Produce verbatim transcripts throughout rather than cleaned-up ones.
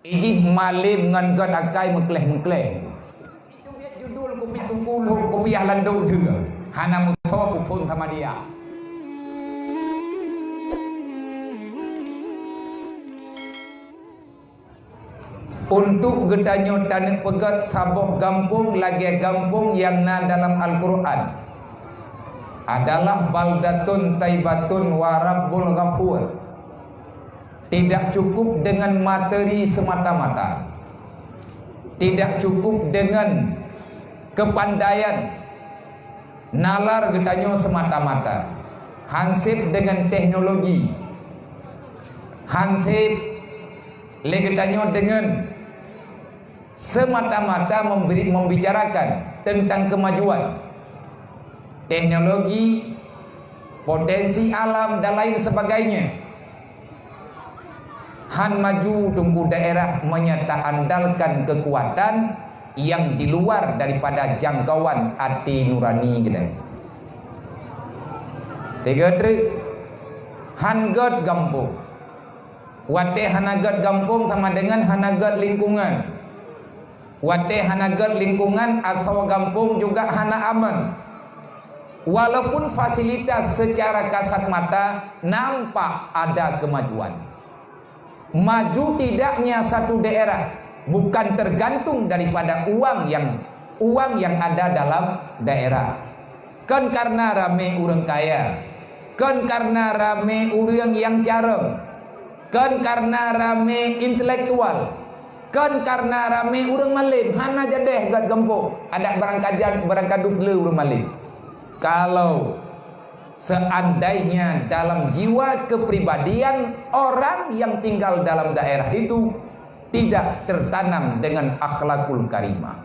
Ijih malem ngon gét akai meukleh-meukleh. Itu biet judul kupiah tungku lhok kupiah landok deuh. Hana meusoe kuphon sama dia. Untuk geutanyoe taneuk peugét saboh gampông lagée gampông nyang na dalam Al-Qur'an adalah baldatun taibatun wa rabbul ghafur. Tidak cukup dengan materi semata-mata. Tidak cukup dengan kepandaian nalar geutanyoe semata-mata. Hansip dengan teknologi. Hansip lé geutanyoe dengan semata-mata memberi, membicarakan tentang kemajuan teknologi, potensi alam, dan lain sebagainya. Han maju teungku daerah meunyo taandalkan keukuatan nyang di luar daripada jangkauan até nurani geutanyoe. Tiga trik, han gét gampông. Watée hana gét gampông sama dengan hana gét lingkungan. Watée hana gét lingkungan, asoe gampông juga hana aman. Walaupun fasilitas secara kasat mata nampak ada kemajuan. Maju tidaknya satu daerah bukan tergantung daripada uang yang, uang yang ada dalam daerah. Kon karena ramé ureuëng kaya, kon karena ramé ureuëng nyang carông, kon karena ramé intelektual, kon karena ramé ureuëng malem, hana jadeh gét gampông. Adak barangkajan, barangkadub le ureuëng malem. Kalau seandainya dalam jiwa kepribadian orang yang tinggal dalam daerah itu tidak tertanam dengan akhlakul karimah.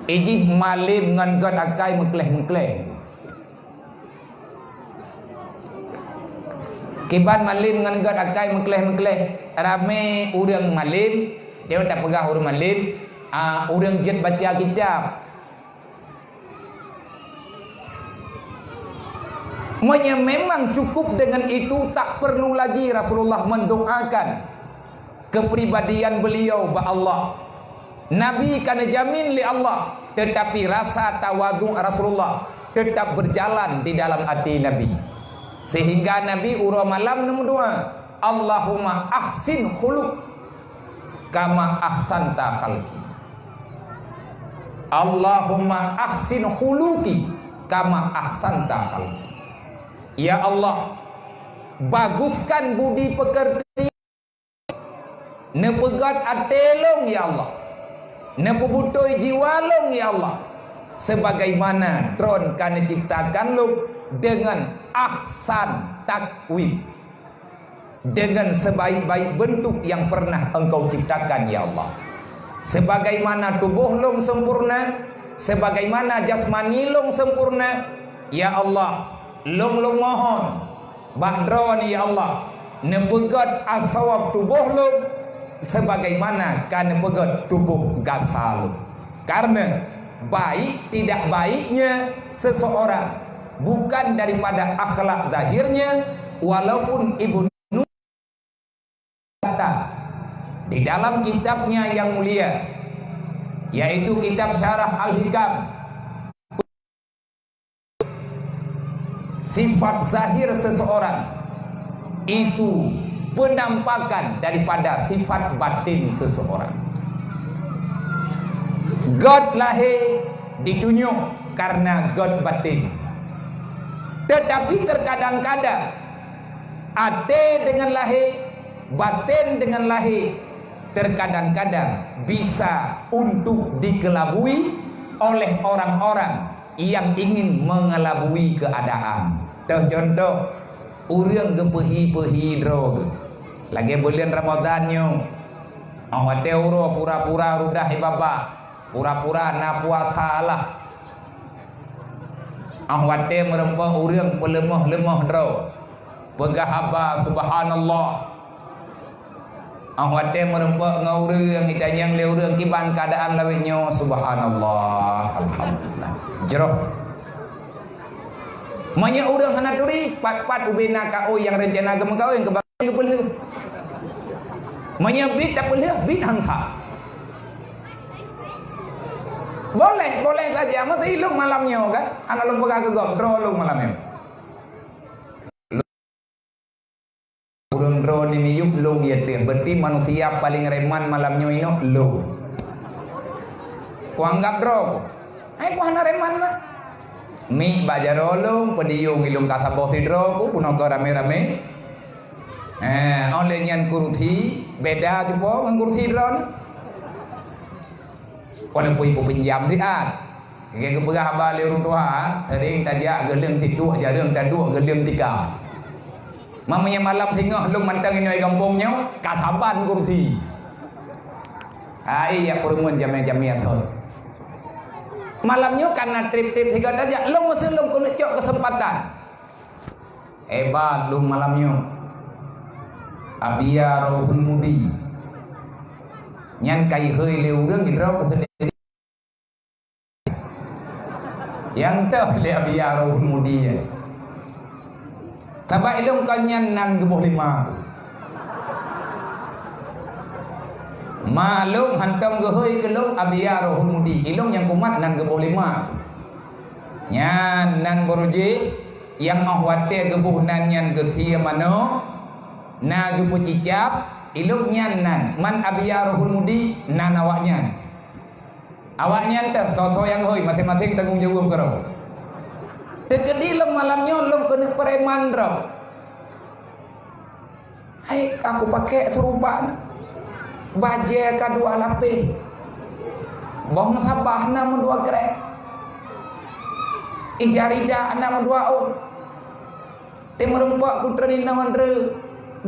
Ijih malem ngon gét akai meukleh-meukleh. Kiban malem ngon gét akai meukleh-meukleh. Ramé ureuëng malem, dia tapeugah ureuëng malem, ah, ureuëng jeuet baca kitab. Meunyo memang cukup dengan itu, tak perlu lagi Rasulullah mendoakan kepribadian beliau bak Allah. Nabi ka neujamin lé Allah, tetapi rasa tawadhu Rasulullah tetap berjalan di dalam hati Nabi. Sehingga Nabi uroe malam neumeudoa, "Allahumma ahsin khuluq kama ahsanta khalqi." "Allahumma ahsin khuluqi kama ahsanta khalqi." Ya Allah, baguskan budi pekerti, neupeugét até lôn, ya Allah, neupeubutôi jiwa lôn, ya Allah, sebagaimana Droen ka neuciptakan lôn dengan ahsan takwim. Dengan sebaik-baik bentuk yang pernah Engkau ciptakan, ya Allah. Sebagaimana tuboh lôn sempurna, sebagaimana jasmani lôn sempurna, ya Allah, lôn, lôn mohon bak Droeneuh, ya Allah, neupeugét asawab tuboh lôn sebagaimana ka neupeugét tuboh gasa lôn. Karena baik tidak baiknya seseorang bukan daripada akhlak zahirnya, walaupun Ibnu kata di dalam kitabnya yang mulia, yaitu kitab Syarah Al-Hikam, sifat zahir seseorang itu penampakan daripada sifat batin seseorang. Gét lahé ditunyok karena gét batin. Tetapi terkadang-kadang até dengan lahé, batin dengan lahé, terkadang-kadang bisa untuk dikelabui oleh orang-orang yang ingin mengelabui keadaan. Toh contoh, ureuëng geupeuhi-peuhi droe geuh. Lagée buleuen Ramadhan nyoe, óh watée uroe pura-pura rudah ié babah, pura-pura na puasa lah. Óh watée meureumpok ureuëng peuleumoh-leumoh droe, peugah haba, "Subhanallah." Óh watée meureumpok ngon ureuëng, itanyong lé ureuëng, "Kiban keuadaan lawét nyoe?" "Subhanallah, alhamdulillah." Jroh. Meunyoe ureuëng hana turi, pat-pat ubé na kaôi nyang reuncana geumeukawen keu bangsa geupeulheueh. Meunyoe bit tapeulheueh, bit han sah. Boleh, boleh saja. Masa ilong malam nyoe kan? Aneuk lôn peugah keu gob, droe lôn malam nyoe. Ureuëng droe ni miyueb lôn, ya teuh. Berarti manusia paling reman malam nyoe inok lôn. Kuanggab droe ku. Hai, ku hana reman mah. Mik bak jaroe lôn, peudiyong ilong ka saboh sidroe ku, peunoh keu ramé-ramé. Eh, oleh nyan kursi beda cupo ngon kursi droe ni. Walaupun ibu pinjam siat. Lagée geupeugah haba lé ureuëng tuha, sering tajak geuleung tiduek, jareueng taduek geuleung tika. Meunyoe malam singoh lôn mantong inoe gampông nyoe, ka saban kursi. Hai, ya peureumeun jamé-jamé thon. Malam nyoe kana treb-treb sigoe tajak, lôn meuseuleueng keuneuk cok keuseumpatan. Hebat lôn malam nyoe. Abia Rohul Mudi. Nyan ka ihôi lé ureuëng sidroe keuseudeh. Nyang toh lé Abia Rohul Mudi nyan. Sabab ilong kon nyan nan geuboh lima. Malum hantom geuhôi keu lôn Abia Rohul Mudi. Ilong nyang kumat nan geuboh lima. Nyan nan beurujih nyang óh watée geuboh nan nyan geusie manok, na geupeucicab, ilong nyan nan, man Abia Rohul Mudi nan awaknyan. Awaknyan teuh, soe-soe nyang hôi, maséng-maséng tanggong jaweueb keudroe. Teukeudi lom malam nyoe lom keuneuk peureman droe. Hai, ka kupakée seuruban. Bajée ka dua lapéh. Bông sabah na meudua krek. Ija rida na meudua ôn. Teumeureumpok putroe inong ngon treuk.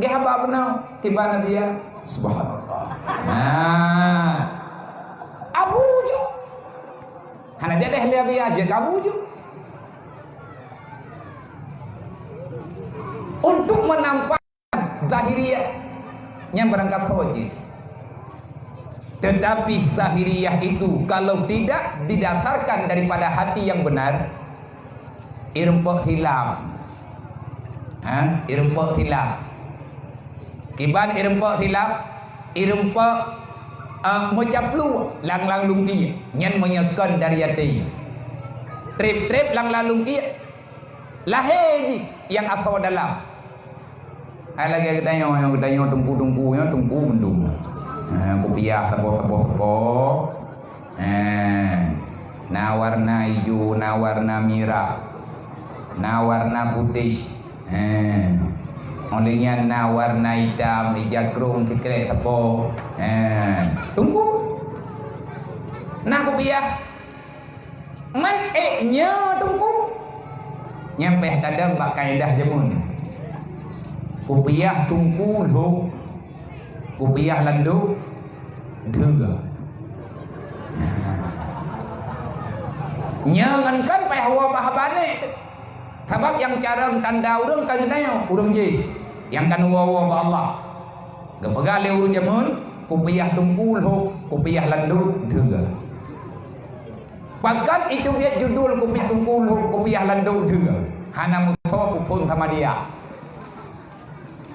Geuhaba bunoe kiban Nabi ya. Subhanallah. Nah. Abu ju. Hana jadeh lé Nabi ya, jeuet keu Abu ju. Untuk menampak zahiriyah nyang barangkasoe jih. Tetapi zahiriyah itu kalau tidak didasarkan daripada hati yang benar, ireumpok silap. Ha? Ireumpok silap. Kiban ireumpok silap, ireumpok, eh, meucaplu lang-lang lungkie, nyan meunyoe kon dari até. Treb-treb lang-lang lungkie, lahé jih nyang asoe dalam. Hai lagée geutanyoe, nyang geutanyoe teungku-teungku, nyoe teungku mandum. Ha, kupiah sapo-sapo-sapo. Ha, na warna ijo, na warna mirah, na warna putéh. Ha. Oleh nyan na warna itam, ija krong sikrek sapo. Ha. Teungku. Na kupiah. Man ék nyoe teungku. Nyan payah tadong bak kaedah jameun. Kupiah teungku lhok, kupiah landok dheue. Nyoe ngon kan payah woe bak haba nèk. Sabab nyang carông tanda ureuëng ka geutanyoe ureuëng jih nyang ka neuwoe-woe bak Allah. Geupeugah lé ureuëng jameun, kupiah teungku lhok, kupiah landok dheue. Pakon iteubiet judul kupiah teungku lhok, kupiah landok dheue? Hana meusoe peue phon sama dia.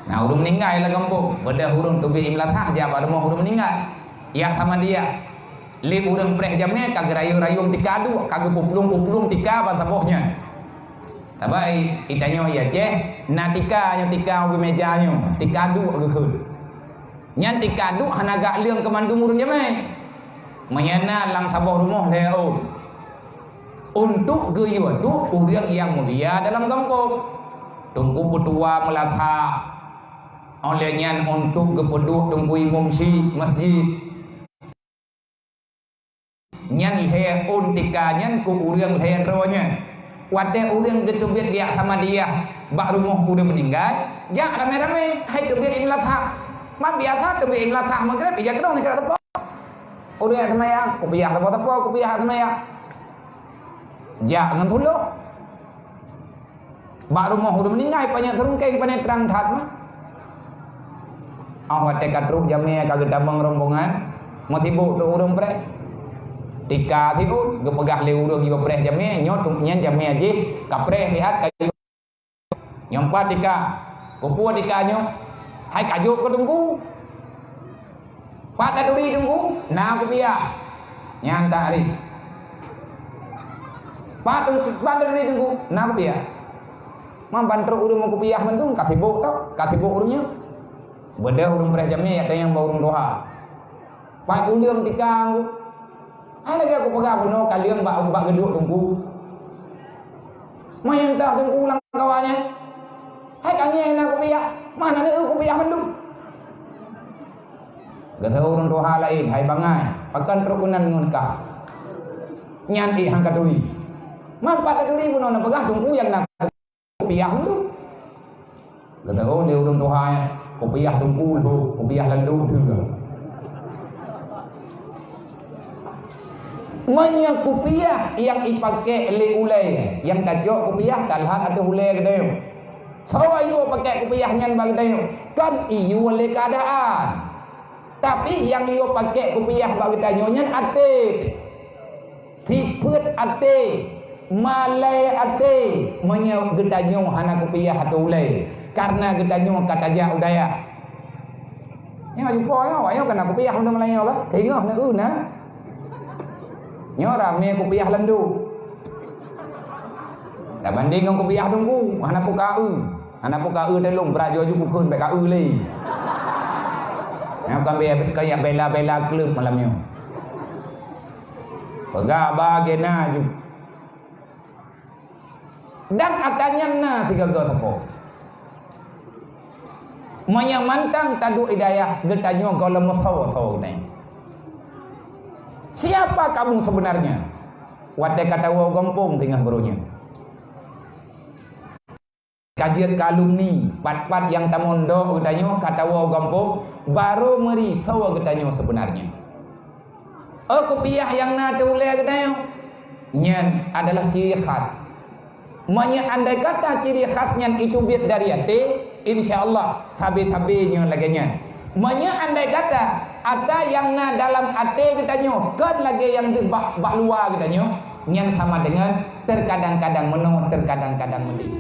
Na ureuëng meuninggai lam gampông, beudôh ureuëng teubiet ié meulasah jak bak rumoh ureuëng meuninggai. Jak sama dia. Lé ureuëng preh jamé ka geurayong-rayong tika duek, ka geupuplueng-puplueng tika ban saboh nyan. Sabab i, i tanyoe i Aceh, na tika nyoe, tika ubé meja nyoe, tika duek geukheun. Nyan tika duek hana gak leueng keu mandum ureuëng jamé. Meunyoe na lam saboh rumoh lhée ôn. Untuk geuyue duek ureuëng nyang mulia dalam gampông. Teungku peutua meulasah. Óh lheueh nyan untuk geupeuduek teungku imum syik masjid. Nyan lhée ôn tika nyan keu ureuëng lhée droe nyan. Watée ureuëng geuteubiet jak sama dia bak rumoh ureuëng meuninggai, jak ramé-ramé, hai teubiet ié meulasah. Man biasa teubiet ié meulasah Maghrib, ija keudong sikira teupok. Ureuëng seumayang, kupiah teupok-teupok, kupiah seumayang. Jak ngon tuloh. Bak rumoh ureuëng meuninggai, panyang seurungkeng, panyang trang that mah. Óh watée ka trok jamé ka geutamong rombongan, meusibok trok ureuëng preh. Tika siôn, geupeugah lé ureuëng yue preh jamé, nyoe tu nyan jamé jih, ka preh siat ka yue. Nyoe pat tika, keupeue tika nyoe? Hai ka jok keu teungku. Pat taturi Teungku, na kupiah. Nyan tarikh. Pat, pat taturi Teungku, na kupiah. Meuban trok ureuëng meukupiah mandum, ka sibok tau, ka sibok ureuëng nyoe. Beudôh ureuëng preh jamé, ada nyang ba ureuëng tuha. Pat uleueng tikang. Hai lagée kupeugah bunoe ka leueng bak, bak geuduek Teungku. Meunyang tah Teungku lam kawa nyan. Hai ka ngieng na kupiah, mana na kupiah mandum. Geuteupeue ureuëng tuha laén, hai bangai, pakon trok keunan ngon kah. Nyan éh han ka turi. Meupat taturi bunoe na peugah Teungku nyang na kupiah mandum. Geuteupeue lé ureuëng tuha nyan, kupiah Teungku lheueh, kupiah Lando lheueh. Meunyoe kupiah nyang ipaké lé ulée, nyang tacok kupiah talhat ateueh ulée geutanyoe. Soe yue paké kupiah nyan bak geutanyoe? Kon iyue lé keuadaan. Tapi nyang yue paké kupiah bak geutanyoe nyan até. Sifeuet até, malée até, meunyoe geutanyoe hana kupiah ateueh ulée, kareuna geutanyoe ka tajak u dayah. Nyoe jumpa nyoe, awak nyoe kana kupiah mandum lam nyoe lah. Teungoh na eu na. Nyoe ramé kupiah Lando. Tabandeng ngon kupiah Teungku, hana peue ka eu. Hana peue ka eu teuh lôn, brat jih aju kukheun bék ka eu lé. Nyoe kan bela-bela kleueb malam nyoe. Peugah bagaih na ju. Dan ata nyan na sigaga sapo. Meunyoe mantong taduek i dayah, geutanyoe gohlom meusawa-sawa geutanyoe. Siapa kamu sebenarnya? Watée ka tawoe gampông teungoh baroe nyoe. Ka jeuet keu alumni, pat-pat nyang tamondok geutanyoe ka tawoe gampông, barô meurisoe geutanyoe sebenarnya. Oh, kupiah nyang na ateueh ulée geutanyoe, nyan adalah ciri khas. Meunyoe andai kata ciri khas nyan iteubiet dari até, insya Allah sabe-sabe nyoe lagée nyan. Meunyoe andai kata ata nyang na dalam até geutanyoe kon lagée nyang deuh bak, bak luwa geutanyoe, nyan sama dengan terkadang-kadang meunoe, terkadang-kadang meudeh.